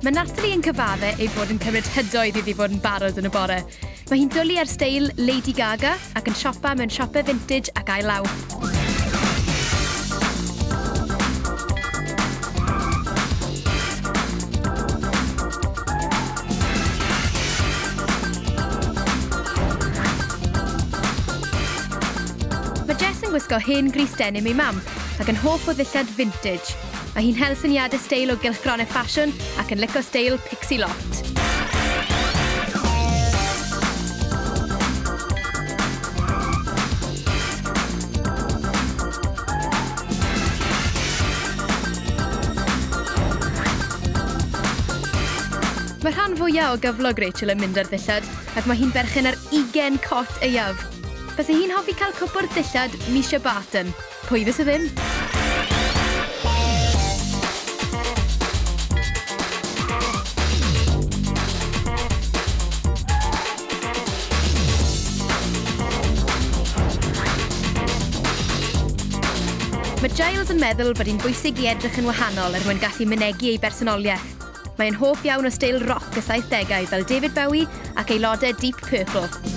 Mae Natalie yn cyfadde ei bod yn cymryd hydoedd iddi fod yn barod yn y bore. Mae hi'n dwlu ar steil Lady Gaga ac yn siopa mewn siopau vintage ac ail law. Mae Jess yn gwisgo hen grys denim ei mam ac yn hoff o ddillad vintage. Mae hi'n hel syniadau steil o gylchgronau ffasiwn ac yn licio steil Pixie Lott. Mae rhan fwyaf o gyflog Rachel yn mynd ar ddillad ac mae hi'n berchen ar 20 cot aeaf. Byse hi'n hoffi cael cwpwrdd dillad Misha Barton. Pwy fyse ddim? Mae Giles yn meddwl bod hi'n bwysig i edrych yn wahanol er mwyn gallu mynegi ei bersonoliaeth. Mae'n hoff iawn o steil roc y 70au fel David Bowie ac aelodau Deep Purple.